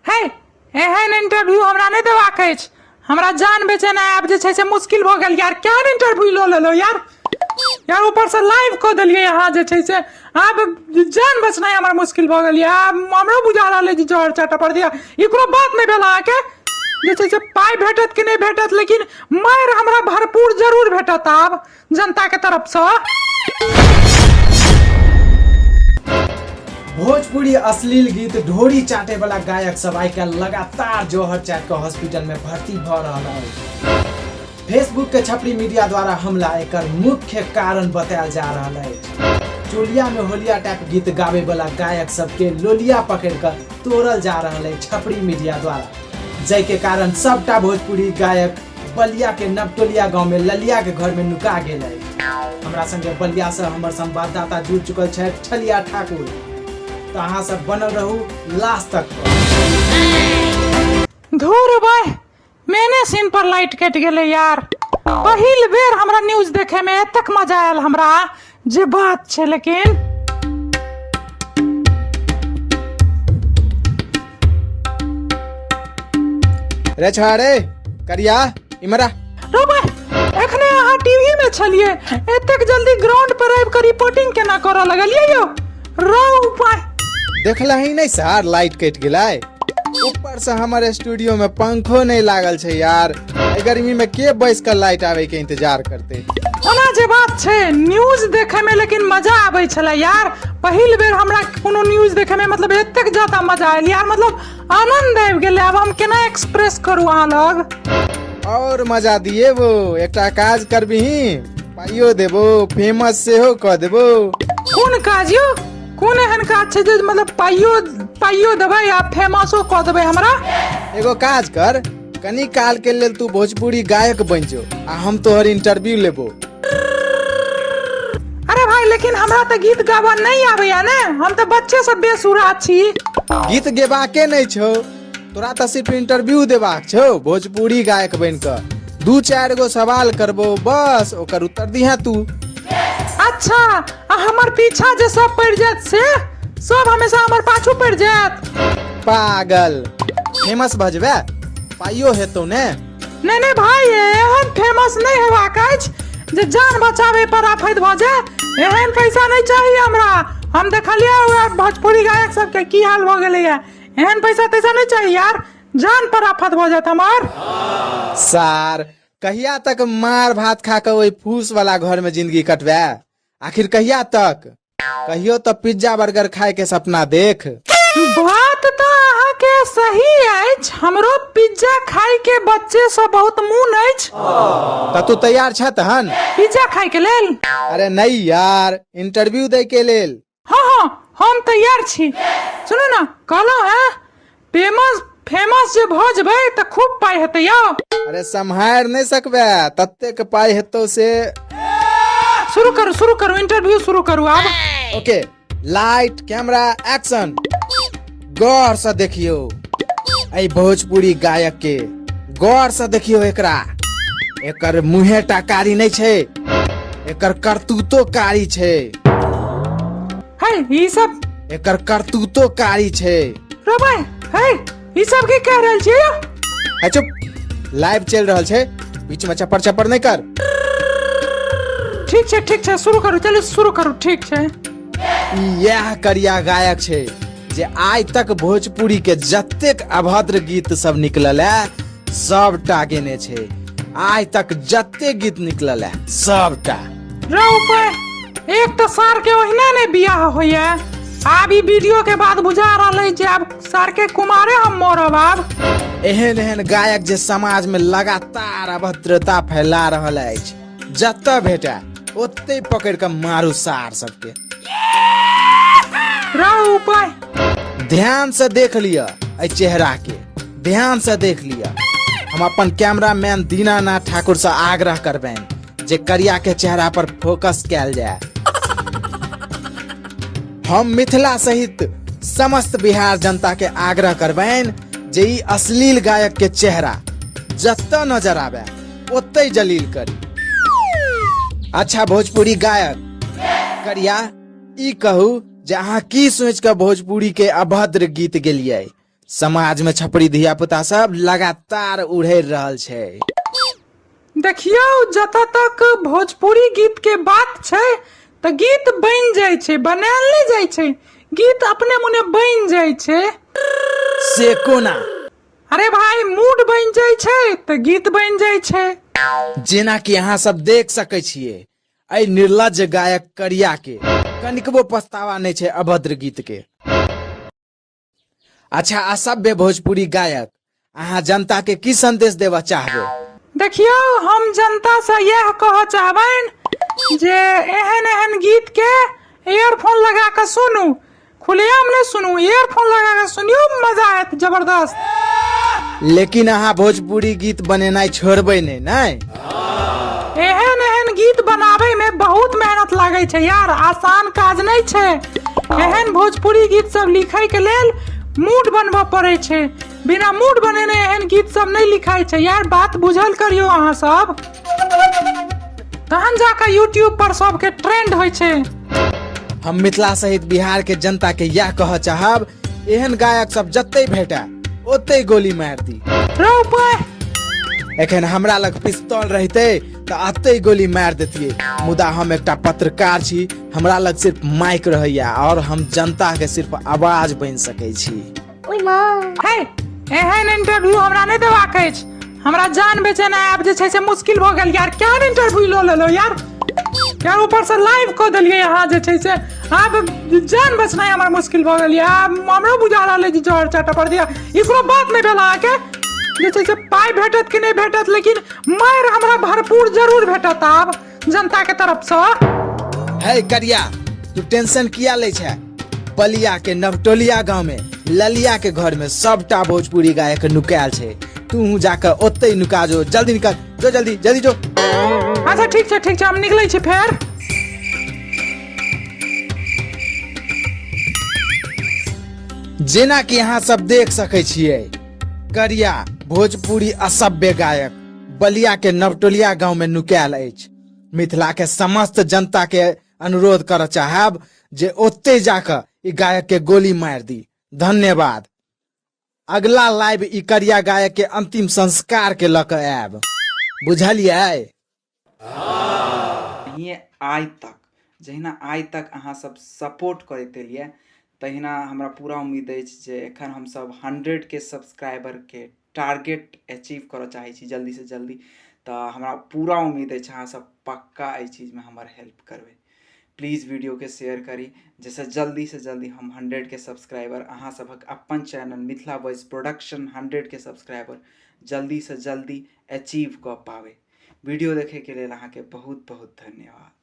हे, एहन इंटरव्यू हमरा नहि देबाक अछि। हमरा जान बेचेनाइ आब जे छै से मुश्किल भऽ गेल यार। केहन इंटरव्यू लऽ लेलहुँ यार? यार, ऊपरसँ लाइव कऽ देलियै अहाँ जे छै से, आब जान बचनाइ हमर मुश्किल भऽ गेल। आब हमरो बुझा रहल अछि जहर चाटऽ पड़त। ई कोनो बात नहि भेल। अहाँके जे छै से पाइ भेटत कि नहि भेटत, लेकिन मारि हमरा भरपूर जरूर भेटत आब जनताके तरफसँ। भोजपुरी अश्लील गीत ढोरी चाटे वाला गायक सब आइ काल्हि लगातार जौहर चाट के हॉस्पिटल में भर्ती भऽ रहल अछि। फेसबुक के छपरी मीडिया द्वारा हमला एकर मुख्य कारण बतायल जा रहल अछि। चोलिया में होलिया टाइप गीत गावे वाला गायक सबके लोलिया पकड़ कऽ तोड़ल जा रहल अछि छपरी मीडिया द्वारा, जाहि के कारण सबटा भोजपुरी गायक बलिया के नवटोलिया गांव में ललिया के घर में नुका गेल अछि। हमरा संगे बलिया से हमर संवाददाता जुड़ चुकल छथि छलिया ठाकुर, तो अहाँ सब बनल रहू लास्ट तक। धूर भाई, मैंने सीन पर लाइट कटि गेलै यार। पहिल बेर हमरा न्यूज देखे में एतेक मजा आयल हमरा जे बात छै, लेकिन रे छोड़ा रे करिया, इमरा। रो भाई, एखने अहाँ टीवी में छलिए, एतेक जल्दी ग्राउंड पर आबि कऽ रिपोर्टिंग केना करऽ लगलियै यौ? रो उपाय देखला ही नहीं सर, लाइट कटि गेलै, ऊपर से हमर स्टूडियो में पंखो नहीं लागल छै यार। एहि गर्मी में के बैस के लाइट आवे के इंतजार करते? ओना जे बात छै, न्यूज देखे में लेकिन मजा आबै छलै यार। पहिल बेर हमरा कोनो न्यूज देखे में मतलब एतेक ज्यादा मजा आयल यार, मतलब आनंद आबि गेलै। आब हम केना एक्सप्रेस करू अहाँ लग? और मजा दिए वो, एकटा काज करबिही, पाइयो देबो, फेमस सेहो कऽ देबो। कोन काज यौ? कोन एहन काज छै जे मतलब पाइयो पाइयो देबै आ फेमसो कऽ देबै हमरा? एगो काज कर, कनी काल के लेल तू भोजपुरी गायक बनि जो आ हम तोहर इंटरव्यू लेबो। अरे भाई, लेकिन हमरा तऽ गीत गाबऽ नहि आबैया ने, हम तऽ बच्चे से बेसुरा छी। गीत गेबाके नहि छौ तोरा, तऽ सिर्फ इंटरव्यू देबाक छौ। भोजपुरी गायक बनि कऽ दू चारि गो सवाल करबो, बस ओकर उत्तर दिहे तू। अच्छा, आ हमर पीछा जे सब पड़ि जायत, से सब हमेशा हमर पाछू पड़ि जायत? पागल, फेमस भऽ जेबे, पाइयो हेतौ ने। नहीं नहीं भाई, एहन फेमस नहीं हेबाक अछि जे जान बचावे पर आफत भऽ जाए। एहन पैसा नहीं चाहिए हमरा। हम देखलियै उएह भोजपुरी गायक सबके की हाल भऽ गेलैया। एहन पैसा तैसा नहीं चाहिए यार, जान पर आफत भऽ जायत हमर। सार, कहिया तक मार भात खा कऽ ओहि फूस वाला घर में जिंदगी कटबे आखिर? कहिया तक? कहियो तऽ पिज्जा बर्गर खाए के सपना देख। बात तऽ अहाँके सही अछि, हमरो पिज्जा खाय के बच्चे से बहुत मोन अछि। तऽ तू तैयार छ तहन पिज्जा खाय के लेल? अरे नहीं यार, इंटरव्यू दै के लेल। हाँ हाँ, हम तैयार छी। सुनू ने, कहलहुँ है फेमस फेमस जे भऽ जेबै तऽ खूब पाइ हेतै यौ। अरे, सम्हारि नहि सकबे, ततेक पाइ हेतौ से। शुरू करू, शुरू करू, इंटरव्यू शुरू करू आब। Okay, light camera action. गौर से देखियो एहि भोजपुरी गायक के, गौर से देखियो एकरा। एकर मुँहे टा कारी नहि छै, एकर करतूतो कारी छै। है, ई सब एकर करतूतो कारी छै। रो भाई, है, ई सब की कह रहल छियै यौ? है चुप, लाइव चलि रहल छै, बीच में चपर चपर नहि कर। ठीक छै, ठीक छै, शुरू करू, चलू शुरू करू, ठीक छै। ई इएह करिया गायक छै जे आइ तक भोजपुरी के जतेक अभद्र गीत सब निकलल है, सबटा गेने छै। आइ तक जतेक गीत निकलल है, सबटा। रो ऊपर, एक तऽ सार के ओहिना ने बियाह होइया, आब ई वीडियो के बाद बुझा रहल है जे आब सार के कुमारे हम मरब आब। एहन एहन गायक जे समाज में लगातार अभद्रता फैला रहल अछि, जतऽ भेटै ओतै पकड़ कऽ मारू सार सबके। रो उपाय, ध्यान से देख लिअ एहि चेहरा के, ध्यान से देख लिअ। हम अपन कैमरामैन दीनानाथ ठाकुर से आग्रह करबनि जे करिया के चेहरा पर फोकस कयल जाय। हम मिथिला सहित समस्त बिहार जनता के आग्रह करबनि जे ई अश्लील गायक के चेहरा जतऽ नजर आबे ओतै जलील करी। अच्छा भोजपुरी गायक करिया, ई कहू जे अहाँ की सोचि कऽ भोजपुरी के अभद्र गीत गेलियै? समाज में छपरी धिया पुता सब लगातार उड़ेर रहल छै। देखियौ, जतऽ तक भोजपुरी गीत के बात छै तऽ गीत बनि जाइ छै, बनायल नहि जाइ छै, गीत अपने मुने बनि जाइ छै। से कोना? अरे भाई, मूड बनि जाइ छै तऽ गीत बनि जाइ छै। जेना कि अहाँ सब देख सकै छियै, एहि निर्लज्ज गायक करिया के कनिकबो पछतावा नहि छै अभद्र गीत के। अच्छा असभ्य भोजपुरी गायक, अहाँ जनता के की संदेश देबऽ चाहबै? देखियौ, हम जनता से इएह कहऽ चाहबनि जे एहन एहन गीत के इयरफोन लगा कऽ सुनू, खुलेआम नहि सुनू, इयरफोन लगा कऽ सुनियौ, मजा आयत जबरदस्त। लेकिन अहाँ भोजपुरी गीत बनेनाइ छोड़बै नहि, नहि? एहन एहन गीत बनाबै में बहुत मेहनत लागै छै यार, आसान काज नहि छै। एहन भोजपुरी गीत सब लिखै के लेल मूड बनबऽ पड़ै छै, बिना मूड बनेने एहन गीत सब नहि लिखाइ छै यार। बात बुझल करियौ अहाँ सब, तहन जाकऽ यूट्यूब पर सबके ट्रेंड होइ छै। हम मिथिला सहित बिहार के जनता के यह कहऽ चाहब, एहन गायक सब जते भेटे ओते गोली मारि दी। रौ पाय। एखन हमरा लग पिस्तौल रहिते तऽ अते गोली मारि देतियै, मुदा हम एकटा पत्रकार छी, हमरा लग सिर्फ माइक रहैया और हम जनता के सिर्फ आवाज बनि सकै छी। हे, एहन इंटरव्यू हमरा नहि देबाक अछि। हमरा जान बेचेनाइ आब जे छै से मुश्किल भऽ गेल यार। केहन इंटरव्यू लऽ लेलहुँ यार? यार, ऊपर से लाइव कऽ देलियै अहाँ जे छै से, आब जान बचनाइ हमर मुश्किल भऽ गेल यार। आब हमरो बुझा रहल अछि जहर चाटऽ पड़त। ई कोनो बात नहि भेल। अहाँके जे छै से पाइ भेटत कि नहि भेटत, लेकिन मारि हमरा भरपूर जरूर भेटत आब जनता के तरफसँ। है करिया, तू टेंशन किया लै छै? बलिया के नवटोलिया गांव में ललिया के घर में सबटा भोजपुरी गायक नुकायल छै। तू जाके ओतै नुका जो, जल्दी निकल जो, जल्दी जल्दी जो। अच्छा ठीक छै, ठीक छै, हम निकलै छी फेर। जेना कि अहाँ सब देख सकै छियै, करिया भोजपुरी असभ्य गायक बलिया के नवटोलिया गांव में नुकायल अछि। मिथिला के समस्त जनता के अनुरोध करऽ चाहब जे ओतै जाकऽ ई गायक के गोली मारि दी। धन्यवाद। अगला लाइव ई करिया गायक के अंतिम संस्कार के लऽ कऽ आयब, बुझलियै? नहिए आइ तक जहिना आइ तक अहाँ सब सपोर्ट करैत एलियै, तहिना हमरा पूरा उम्मीद अछि जे एखन हमसब 100 के सब्सक्राइबरके टारगेट अचीव करऽ चाहै छी जल्दीसँ जल्दी, तऽ हमरा पूरा उम्मीद अछि अहाँ सब पक्का एहि चीजमे हमर हेल्प करबै। प्लीज वीडियोके शेयर करी, जाहिसँ जल्दीसँ जल्दी हम 100 के सब्सक्राइबर, अहाँ सभक अपन चैनल मिथिला वॉइस प्रोडक्शन 100 के सब्सक्राइबर जल्दीसँ जल्दी अचीव कऽ पाबै। वीडियो देखैके लेल अहाँके बहुत बहुत धन्यवाद।